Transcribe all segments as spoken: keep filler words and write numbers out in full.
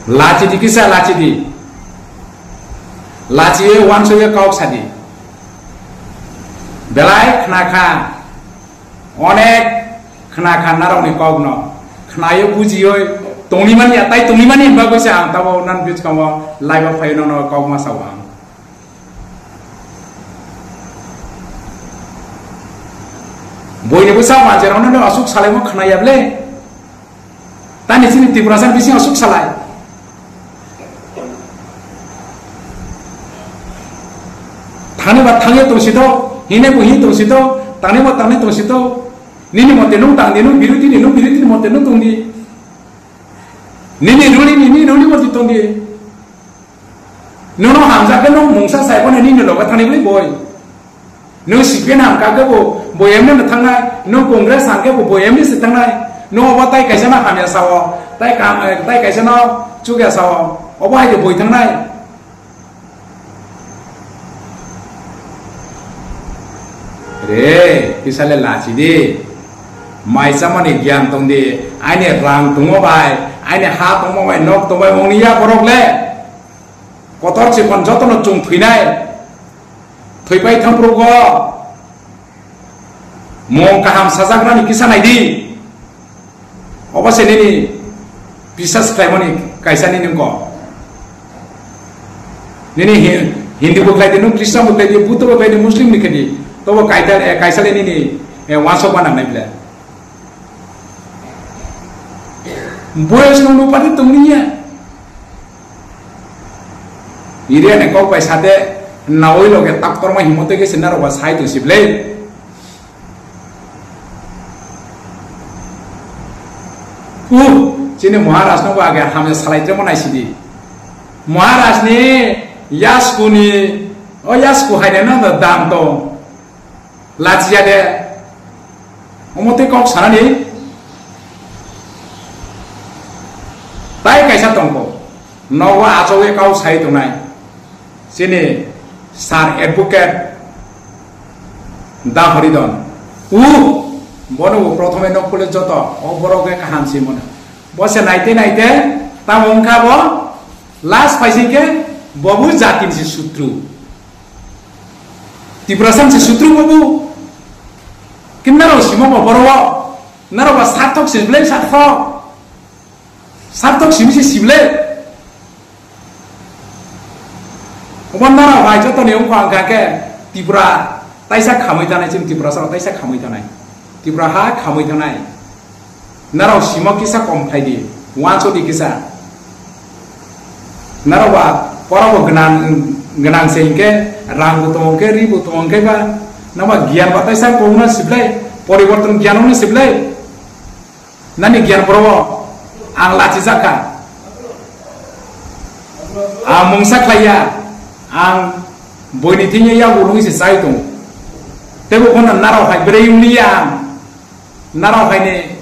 Lachi di kisa, lachi di. Lachi ye wanso ye kok sadi. Belai khna kha. Onek khna kha narokni kokno. Khnayo bujiyo tongni mani, tai tongni mani himba goisa ang tabo nan bwskango live o phayo nono kok ma sao ang. Boini bwsa manjero no asuk salaimo khna ya ble. Tani chini Tiprasa bisingo asuk salai. Thani ba thangwi tong sito, hine bo hin tong sito, tangni ba tangni tong sito. Nini mote nung tang di, nung biruti ni, nung biruti ni mote nung tong di. Nini ruli ni, nini ruli mote tong di. Nono hamjak khe nung mungsa sai bono nini loge thani bwlwi boi. Nung C P M ham kha khe bo, bo M N A no thangnai, nung Congress ham khe bo, bo M N A se thangnai. Nung obo tai kaisa no hamya sao, tai kam, eh, tai kaisa no chukya sao, obo hai de boi thangnai. Re, kisale lachi di. Mai chamani gyan tong di. Aini rang tongmo bai, aini ha tongmo bai, nok tongmo bai, mungni ya borok le. Kotor chikon jotono chung thwinai. Thwipai thangphuru go. Mung kaham sajakrani kisa nai di. Obo se nini bisas khlaimani kaisa nini wngkha. Nini Hi-, Hindu bo khlai di, nung Christian bo khlai di, Buddha bo khlai di, Muslim ni khlai di. Tobo kaita, eh, kaisa le nini, eh, wansok ma nangnai ble. Boyos nung nung pati tongni ya. Iriya ni kok bai sate nawi loge tak torma himmo tei khe se narok ba sai tong siblei. Uh, chini Maharaj no bo age hamya salai tremo nai sidi. Maharaj ni yasku ni, o yasku hai de no dam tong. Lachiya de. Omo tei kok sanani. Tai kaisa tongkho. Nogo achogwi kau sai tongnai. Chini Sir Advocate Da Horidon. U, bono bo prothome nok pule joto. O borok khe kaham si mone. Bo se naite naite, tamo wngkha bo, last paising khe, bo bo jatin si sutru. Tiprasa se sutru bo bo. Kinaro simo bo boro. Naro ba sarthok si blai sarthok. Sarthok simi si sible. Obo naro hai joto ni wngkha wngkha khe Tripura taisa khamwi tanai, chini Tiprasa rok taisa khamwi tanai. Tripura ha khamwi tanai. Narok simo kisa kom khlai di, uansuk di kisa. Narok ba pora bo gwnang, gwnang se hinkhe rang bo tongo khe, ri bo tongo khe ba, nang ba giyan ba taisa kok no siblai, poriborton giyan no siblai. Nani giyan boro ang lachijak kha. Ang mungsa khlai ya, ang boini thing ya yago rungwi se chai tongo. Tebo bono narok hai bwrwi wngli ya ang. Narok haini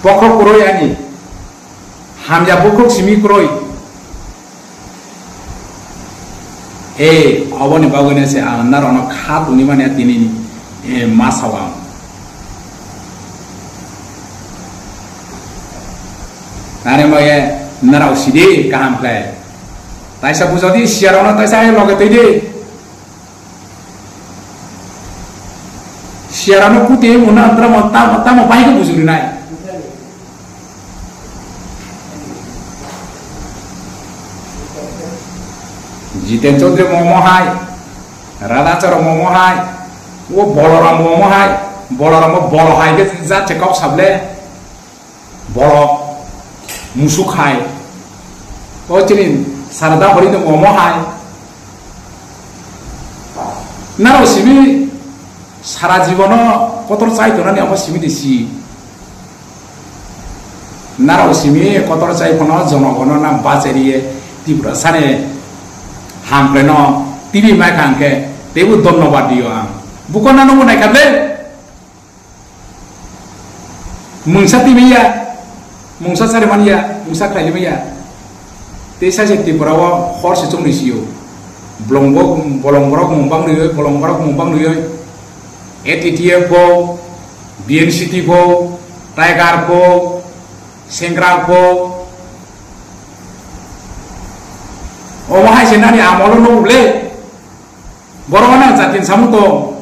bokhok kwrwi ani hamya bokhok simi kwrwi. E, oboni bagwino se ang narokno kha tongwi manya tini, e, masa o ang. Nani moye narok sidi kaham khlai. Taisa bujodi siyarokno taisa loge twi di. Siyarano kuti muna tamo, tamo, tamo bai ko bujuri nai. Jiten Chaudhary momo hai, Radha Choro momo hai, o Boloram momo hai, Boloram o bolo hai ke jat se kok sable. Borok musuk hai. O chini Sarada Hori no momo hai. Naro simi sara jibono kotor chai tonani amo simi de si. Naro simi kotor chai kono jonogono na bachariye Tripura sane hampreno T V mai kangke tebu dhonnobad diyo ang. Buko nano bo naikable. Mungsa twi manya, mungsa chari manya, mungsa khlai manya. Tei sai se Tripura o hor se chongni sio. Bolong bo, bolong borok mung bang nuyoi, bolong borok mung bang nuyoi. A T T F bo, B N C T bo, Tiger bo, Sengkrak bo. Omo hai se nani amolo no ule. Borok nang jatin samung tong.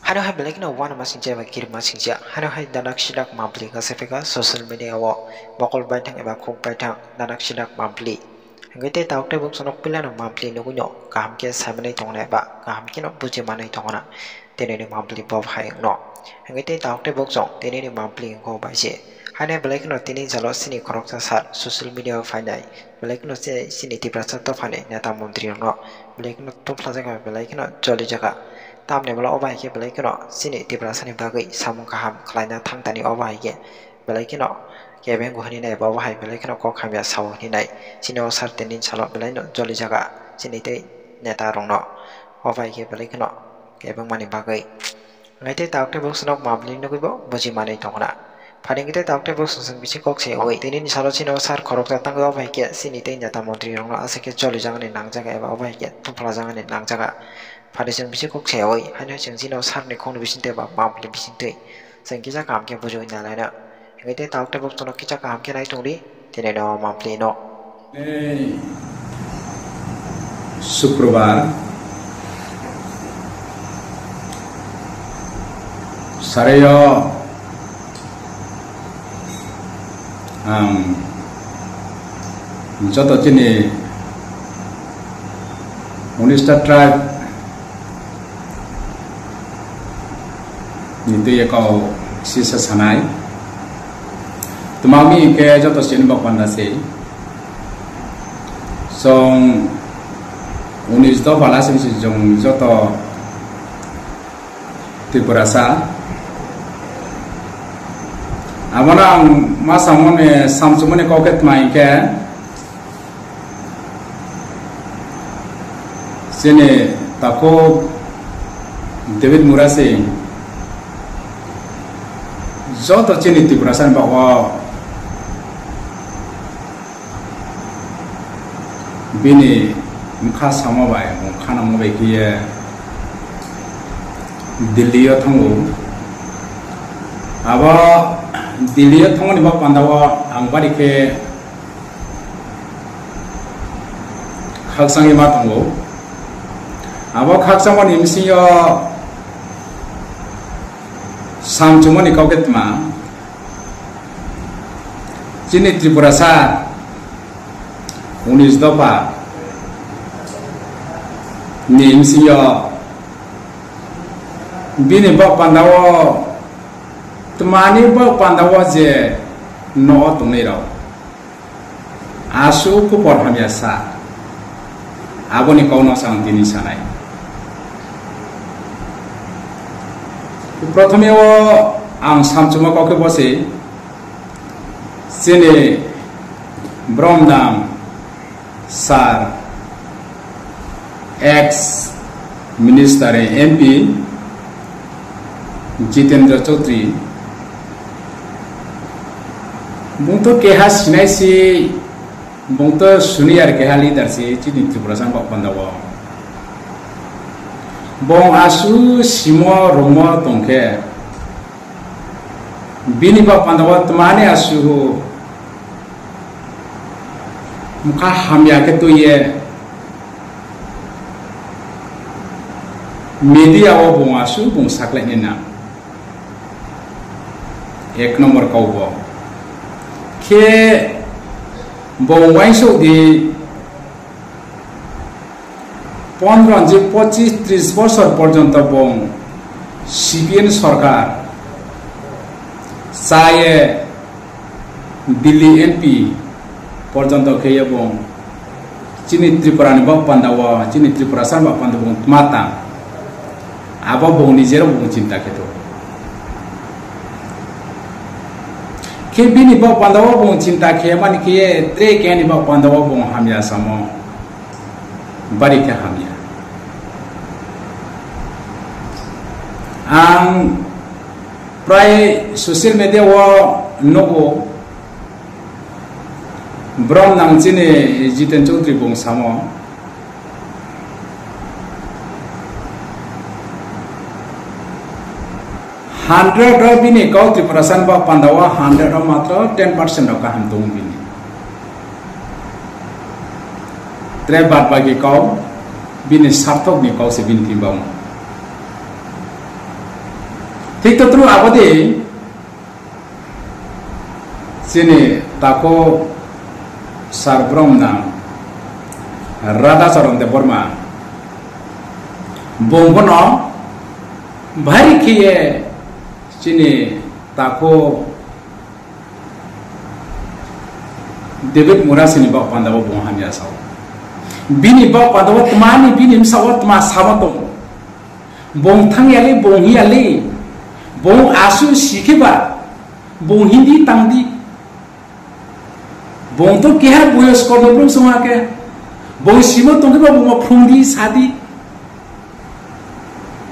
Hano hai belai kheno uanama singcha eba kirima singcha. Hano hai danak sidak mampli ka sepeka social media o mokol baithang eba khuk baithang danak sidak mampli. Hingke tei tabuk tei buk sonok pilano mampli nugui no kaham khe saimanwi tongna eba kaham kheno buji manwi tongna. Tini ni mampli bo hai wngno. Hingke tei tabuk tei buk song tini ni mampli wngkho bai se. Haino belai kheno tini jalo chini khoroksa sar social media o phainai. Belai kheno se chini Tiprasa dophani neta montri rokno belai kheno tuphlajak eba belai kheno cholijaga. Tamni bwla obo hai khe belai kheno chini Tiprasani bagwi samung kaham khlaina thangtani obo hai khe belai kheno kebeng bo hwnwi nai, bo hai belai kheno kok hamya sao hwnwi nai. Chini o sar tini salo belai no jolijaga chini tei neta rokno. Obo hai khe belai kheno kebeng mani bagwi. Ngai tei tabuk tei buk sonok mampli nugui bo buji manwi tongna. Pharing tei tabuk tei buk song song bisi kok se oi. Tini ni salo chini o sar khoroksa tangwi obo hai khe chini tei neta montri rokno aswk khe jolijaknai nangjaga eba obo hai khe tuphlajak nani nangjaga. Pharing song bisi kok se oi. Haino chwng chini o sar ni khong ni bising tei ba mampli bising twi. Chwng kisa kaham khe bujiwi nalaina. Hingke tei tabuk tei buk tono kisa kaham khe nai tongdi, tini no mampli no. Ei, Sukrobar, sario ang joto chini unista tribe ni twi kok sisa sanai. Twmangmi hinkhe joto chini bok panda se. Chwng unis dopha lasing si chwng joto Tripurasa. Abono ang ma samani samsumani kok khe twma hinkhe, chini takhuk David Murasing joto chini Tiprasani bagwi bini bwkha sama bai, bwkha nangma bai khe Delhi o thango. Abo Delhi o thangmani bo panda o ang bari khe khakchangwi ma tongo. Abo khakchangmani bisingo samchumani kok khe tma, chini Tripurasa unis dopha ni bisingo bini bok panda o, twmani bok panda o je no o tongnai rok. Aswk kupor hamya sa, aboni kokno sa ang tini sanai. Prothome o ang samchuma kok khe bo se, chini Bromdam sir, ex minister, M P Jitendra Chaudhary, bung to keha sinai si, bung to senior keha leader si chini Tripura sang bok panda o. Bung asu simo romo tongkhe, bini bok panda o twmani asu bwkha hamya khe twi ye media o bung asu bung saklaini nang. Ek number kok bo. Khe bung uansuk di pondro ni pochis tris bosor porjonto bung C P M sorkar chaye Delhi M P porjonto khe bung chini Tripura ni bok panda o, chini Tripura san bok panda bung tma tang. Abo bung ni jero bung chinta khe to. Khe bini bok panda o bung chinta khe mani khe tre khe ni bok panda o bung hamya samo. Bari khe hamya. Ang prai social media o nugo, brom nang chini Jiten Chaudhary bung samo, Hundred o bini kau Tiprasa ni bak panda o hundred o matro ten percent rok kaham tongo bini. Tre bad baki kau bini sarthok ni kau se bini thimba mo. Thik to tru abadi chini tako sar brom na Radha Charan Debbarma bongbono bhari khiye chini tako David Murasini bak panda o bong hamya sao. Bini bak panda o tmani bini msa o tma sama tong. Bong thang yali, bong hi yali, bong asu sikhiba, bong hindi tangdi. Bong to keha boyos korno brum song hake. Bong simo tongkhe ba bung ma phungdi sadi.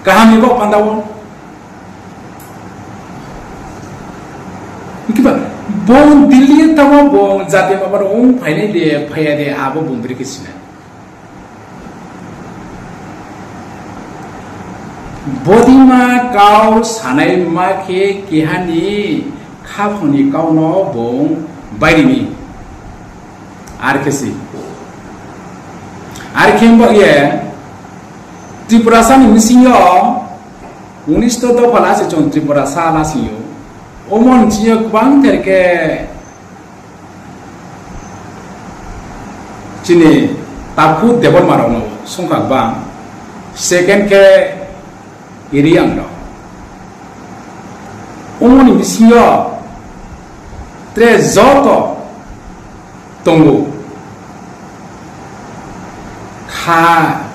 Kaham ni bok panda o. Kiba bong Delhi tamo bong jati ma baro ong phainai de phaya de abo bong bri kisina. Bodima kau sanai ma khe kehani khaphoni kauno bong bairimi. Ar khe si. Ar khe bo ye Tiprasa ni misingo unis to dopha la se chon Tiprasa la singo. Omon chiyo kwbang ther khe Chini Takhu Debbarma rokno songkha bang, second khe Riyang rok. Omoni bisingo tre joto tongo. Kha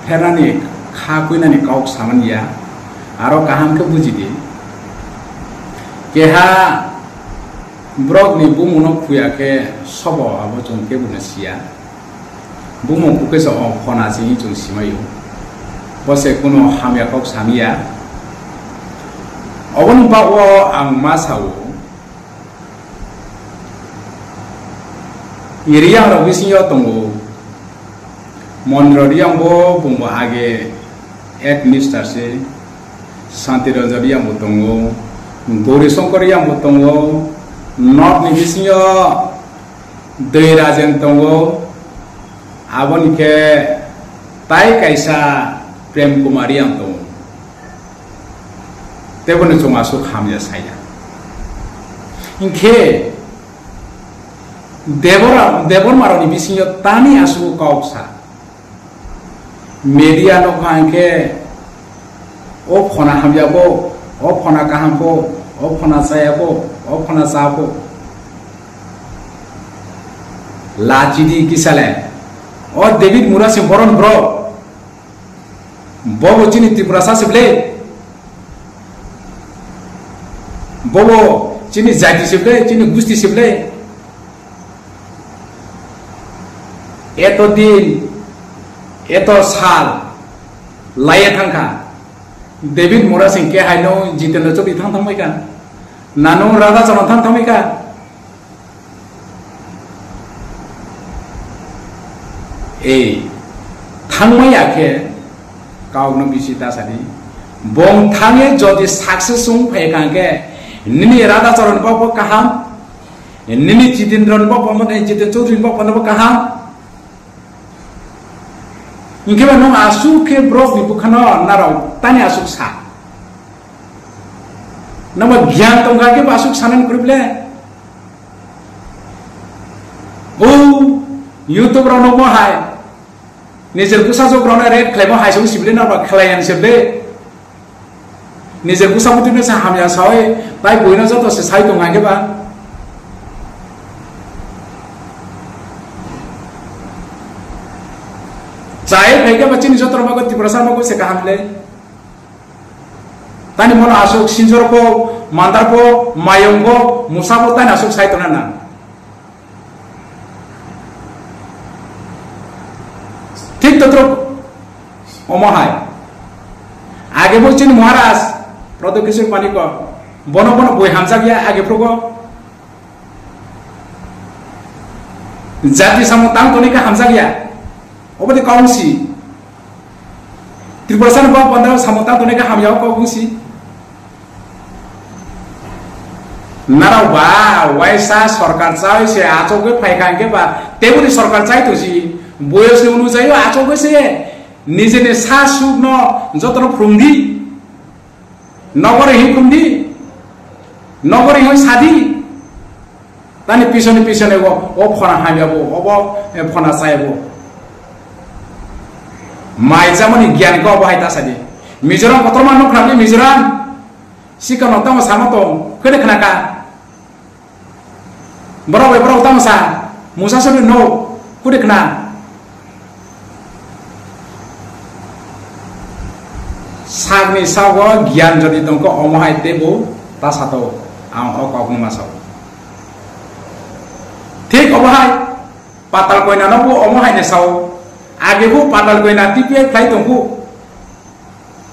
pherani, kha kuinani kok samani ya. Aro kaham khe buji di. Keha Borokni bumungno khuya khe sobo abo chwng kebono siya. Bumung kukesa o phona chini chwng simaio. Bo se kuno hamya kok samiya. Oboni bagwi ang ma sao. Riyang rok bisingo tongo. Mondro Riyang bo bumbo age ek minister se. Santi Ranjan Riyang bo tongo, Gauri Shankar Riyang bo tongo, North ni bisingo Dei Rajen tongo, aboni khe tai kaisa Prem Kumar Riyang tongo. Teboni chwng aswk hamya saya. Hinkhe Debora, Debor Maroni bisingo tani aswk kok sa. Media nokha hinkhe o phona hamya bo, o phona kaham bo, o phona chaya bo, o phona cha bo. Lachidi kisale. O David Murasing boron bro. Bobo chini Tripura sa sible. Bobo chini jati sible, chini gusti sible. Eto din, eto sal, laiya thangkha. David Murasing khe haino Jitendra Chaudhary thang thangbai kha. Nano Radha Charan thang thangbai kha. Ei, thangmai ya khe kaukno bisi ta sadi. Bong thangye jodi success wng phai kha khe nini Radha Charan bokbo kaham. Nini Jitendra ni bok pano, eh, Jiten Chaudhary ni bok pano bo kaham. Hinkhe ba nwng aswk khe borok ni bwkhano narok tani aswk sa. Nangba gyan tongkha khe ba aswk sanani kwrwi ble. O YouTube rok no bo hai. Nijer bwsajwk rokno rape khlaima hai se sible na ba khlai ang sible. Nijer bwsa mutwi no se hamya sawi tai buino joto se sai tong ang ba. Chai phai khe ba chini joto rok bagwi Tiprasa bagwi se kaham le. Tani mono aswk sinjor po, mandar po, mayong po, musa po tani aswk sai tong na. Thik totrok omo hai. Age bo chini Maharaj Pradyot Kishore Panikar bono bono boi hamjak ya age phrugo. Jati samung tang toni khe hamjak ya. Obo de kaung si. Tripura sani bak panda samung tang toni khe hamya o kaung si. Narok ba waisa sorkar chai se achogwi phaikha hwnkhe ba teboni sorkar chai tosi boyosni unujai o achogwi se nijeni sa sukno jotono phurungdi. Nogori hwnwi phungdi, nogori hwnwi sadi. Tani pisoni pisoni o, o phona hamya bo, obo, eh, phona chaya bo. Mai chamani giyan ko obo hai ta sadi. Mizoram kotorma nukha ni Mizoram. Sikano tamo samo tong, kene khna ka. Borok bai borok tamo sa, musa sori no, kudi khna. Sakni sago giyan jodi tongkho omo hai tebo ta sato, ang o kokno ma sao. Thik obo hai, patal koina no bo omo hai ne sao. Age bo patal koina T P F khlai tongkho.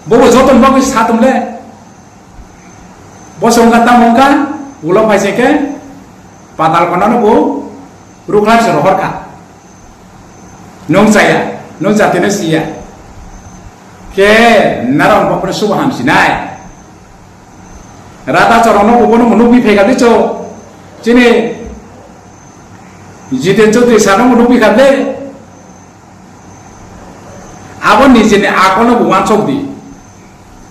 Bobo joton bagwi satum le. Bosong ka tamo wngkha, ulo phaising khe patal konano bo rukhlai se rohor kha. Nung chaya, nung chatino siya. Khe narong bokno subo hamsinai. Rata chorokno bo bono nukbi phaikha de cho. Chini Jiten Chaudhary sano bo nukbi kha de. Abo nijeni akolno bo wansok di.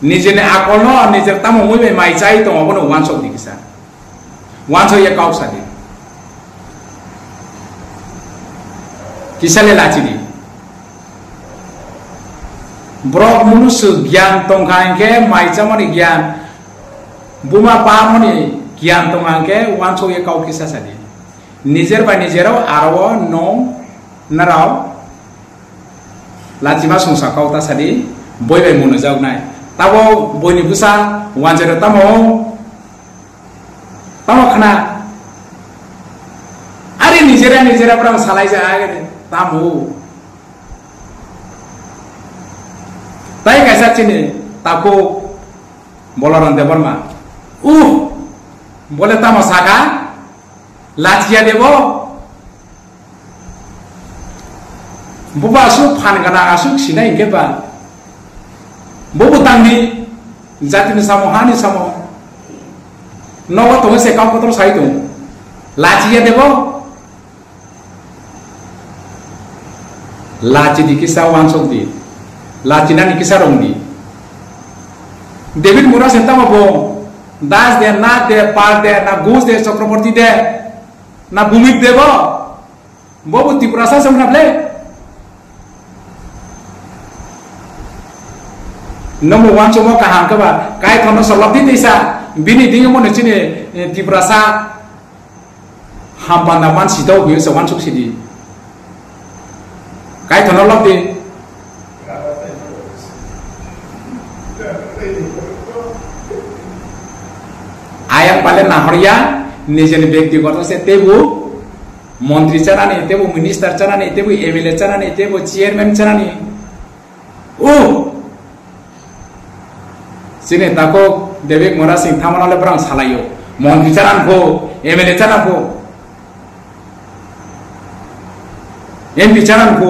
Nijeni akolno nijer tamo mui bai mai chai tongo, abono wansok di kisa. Wansok ye kok sa di. Kisa le lachi di. Borok munusu giyan tongkha hwnkhe mai chamani giyan, buma pamani giyan tongkha hwnkhe wansok ye kok kisa sa di. Nijer bai nijero aro no narao lachima songsa kok ta sadi, boi bai mwnwi jaknai. Tabo boini bwsa wanjero tamo, tamo khna. Ari nijera nijera borang salai ja agede tamo. Tai kaisa chini tako Bolaram Debbarma. Uh, bole tamo saka? Lachiya debo? Bobo aswk phan gana aswk sinai hwnkhe ba? Bobo tangdi jatini samo, hani samo. Nogo tongo se kau kotor sai tongo. Lachiya debo? Lachi di kisa wansok di. Lachi nani kisa rong di. David Murasing tamo bo? Das de, Nath de, Pal de, na Ghosh de, Chakraborty de, na Bhumik debo? Bobo Tiprasa se wngkha ble? Nomo wansukmo kaham khe ba, Kaithono solok di teisa, bini dingmo no chini, eh, Tiprasa hampanda man sitao hiyo se wansuk sidi. Kaithono lok di. Ayang pale nahorya, nijeni bektigoto se tebu, montri chanani, tebu minister chanani, tebu M L A chanani, tebu chairman chanani. O! Chini tako David Murasing thamano le borang salaio. Montri chanani pho, M L A chanani pho, M P chanani pho.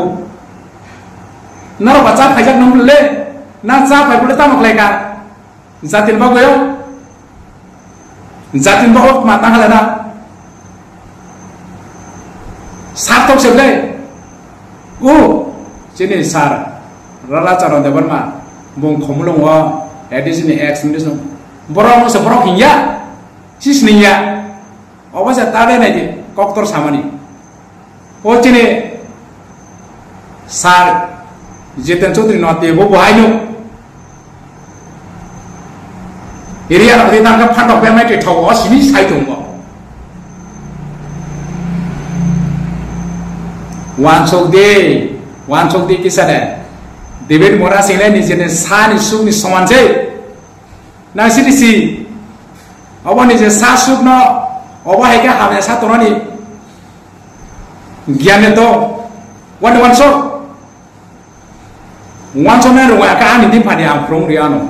Naro ba cha phaijak nang le, na cha phai bole tamo khlai ka? Jatin bagwi o? Jatin bagwi ma tang hala na? Sarthok se ble? O, chini sir, Rala Charan Debbarma, bung Khumulwng o, A D C ni ex minister. Borok no se borok hinya, sis niya. Obo se ta de nai di, koktor samani. O chini sir Jiten Chaudhary no tebo bo haino. Area no di tangka phantok be mai twi thogo, o simi sai tongo. Wansok de, wansok de kisa de. David Murasing le nijeni sani sukni soman se. Nang sini si. Obo nije sa sukno, obo hai khe hamya sa tonani. Giyan ne to. Wan wan so. Wan so na rwa ka ani di phani ang phrung ri ano.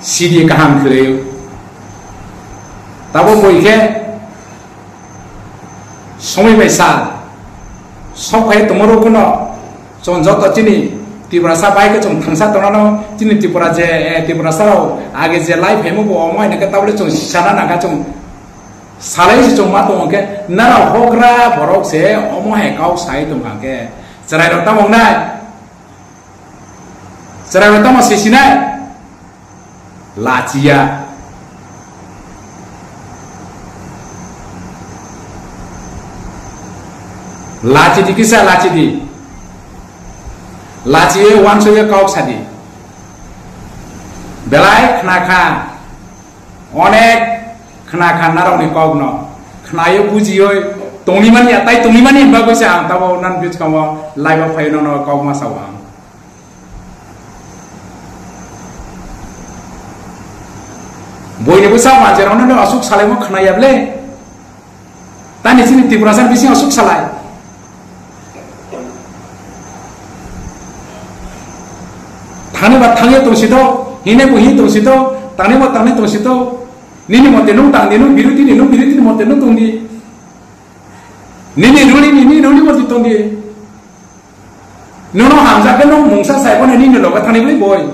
Sidi kaham khlai. Tabo boi khe Somoi bai sa, sok phai tongmoro kheno chwng joto chini Tiprasa bai khe chwng thangsa tongnano, chini Tripura je, eh, Tiprasa rok age je lai phaimo bo omo hai nangkhe tabole chwng sana nangkha chwng salai se chwng ma tongo khe nara hokra borok se omo hai kok sai tongkha khe chwrai rok tamo wngnai? Chwrai rok tamo se sinai? Lachiya. Lachi di kisa lachi di. Lachi ye wanso ye kok sadi. Belai khna kha. Onek khna kha narok ni kok no. Khna ye buji ye tongni mani ya tai tongni mani bagwi se ang tabo nan bwskango live o phai no no kok ma sao ang. Boini bwsa manjera no asuk salai mo khna ya ble. Tani chini Tiprasa bisingo asuk salai. Thani ba thangye tong sito, hine bo hi tong sito, tani ba tani tong sito. Nini mote nung tang di, nung biruti ni, nung biruti ni mote nung tong di. Nini ruli ni, nini ruli mote tong di. Nono hamjak khe nung mungsa sai bono nini loge thani bwi boi.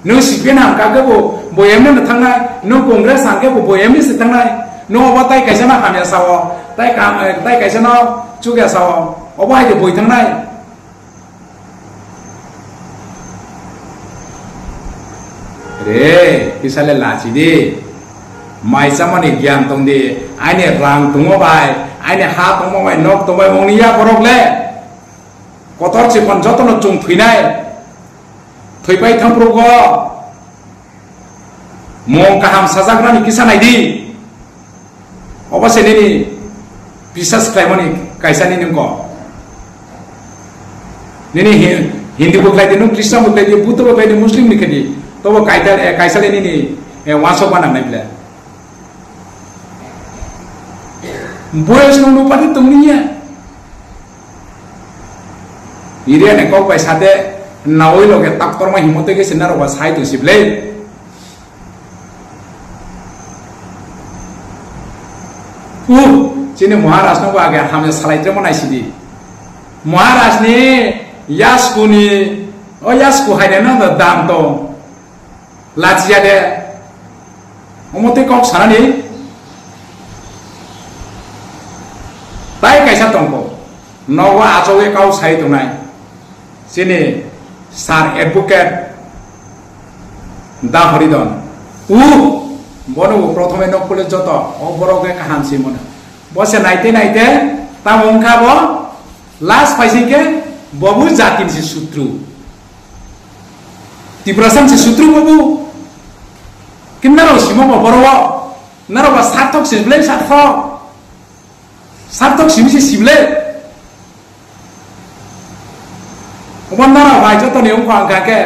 Nung C P M ham kha khe bo, bo M N A thangnai, nung Congress ham khe bo, bo M N A se thangnai. Nung obo tai kaisa no hamya sao, tai kam, eh, tai kaisa no chukya sao, obo hai de boi thangnai. Re, kisale lachi di. Mai chamani gyan tong di. Aini rang tongo bai, aini ha tongmo bai, nok tongbai mongni ya borok le. Kotor chikon jotono chwng thwinai. Thwipai thangphrugo. Mung kaham sajakrani kisa nai di. Obo se nini bisas khlaimani kaisa nini wngkha. Nini Hi-, Hindu bo khlai di, nung Christian bo khlai di, Buddha bo khlai di, Muslim ni khlai di. Tobo kaita, eh, kaisa le nini, eh, wansok ma nangnai ble. Boyos nung nupati tongni ya. Iriya ni kok bai sate nawi loge tak torma himotoi khe se narok ba sai tong siblei. Uh, chini Maharaj no bo age hamya salai tremo nai sidi. Maharaj ni yasku ni, o yasku hai de no dam tong. Lachiya de. Omo tei kok sanani. Tai kaisa tongkho. Nogo achogwi kau sai tongnai. Chini Sir Advocate Da Horidon. U, bono bo prothome nok pule joto. O borok khe kaham se mano. Bo se naite naite, tamo wngkha bo, last phaising khe, bo bo jatini se sutru. Tiprasa se sutru bo bo. Kin narok simo bo boro. Narok ba sarthok se blai sarthok. Sarthok simi se sible. Obo narok hai jotoni wngkha hwnkha khe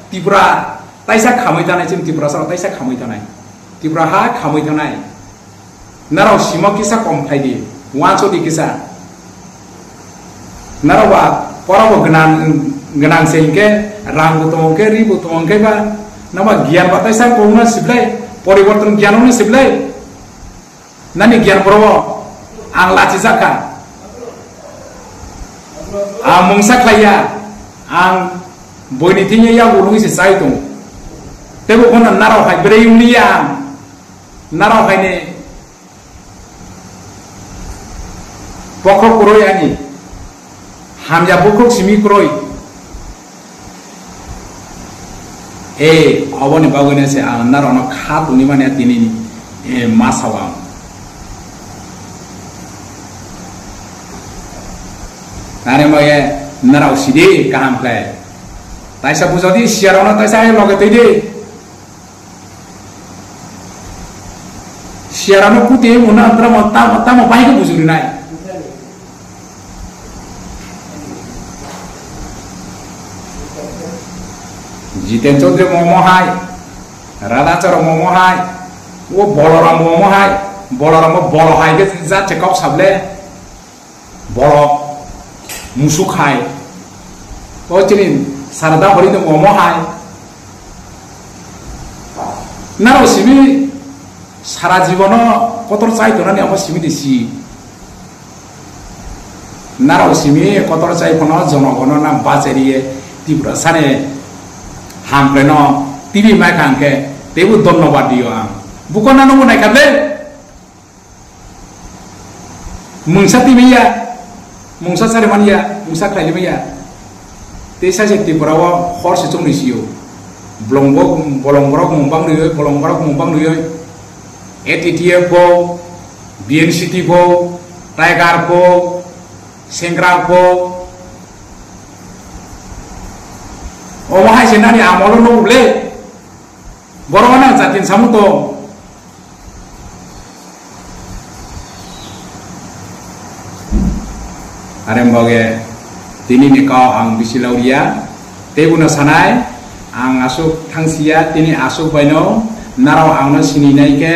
Tripura taisa khamwi tanai, chini Tiprasa rok taisa khamwi tanai. Tripura ha khamwi tanai. Narok simo kisa kom khlai di, uansuk di kisa. Narok ba pora bo gwnang, gwnang se hinkhe rang bo tongo khe, ri bo tongo khe ba, nang ba giyan ba taisa kongno siblai, poriborton giyan wngno siblai. Nani giyan boro ang lachijak kha. Ang mungsa khlaiya, ang boini thengya yago lungwi se chai tong. Tebo bono narok hai bwrwi wngya ang. Narok haini bokhok kwrwi ani. Hamya bukhuk simi kwrwi. E, oboni bagwino se ang narokno kha tongwi manya tini, e, ma sao ang. Nare moye narok sidi kaham khlai. Taisa bujodi siyarokno taisa loge twi di. Siyarano kuti muna tamo, tamo, tamo bai khe bujuri nai. Jiten Chaudhary momo hai, Radha Choro momo hai, o Boloram momo hai, Boloram bo bolo hai khe jat se kok sable. Borok musuk hai, o chini Sarada Hori no omo hai. Narok simi sara jibono kotor chai tonani abo simi de si. Narok simi kotor chai phano jonogono na bachariye Tiprasani hamkrai no T V mai kha hwnkhe teibo dhonnobad dio ang. Buko nano bo naikha le. Mungsa twi manya, mungsa chari manya, mungsa khlai manya. Tei saise Tripura o hor se chongni sio. Bolong bo, bolong borok mung bang rwiwi, bolong borok mung bang rwiwi. A T T F bo, B N C T bo, Tiger bo, Sengra bo. Omo hai se nani amolo no ble. Borok no jatin samu to. Are boge tini ni kau ang bisi lauria. Tei bono sanai, ang aswk thangsiya, tini aswk baino narok ang no sini nai khe,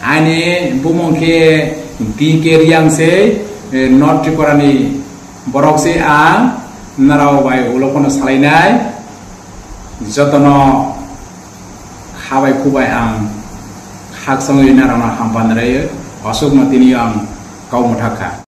ani bumung khe D K Riang se, eh, North Tripura ni borok se ang narok bai ulo phano salai nai. Jotono kha bai khu bai ang khakchangwi narok no hampani rwi, aswk no tini ang kau mwthak kha.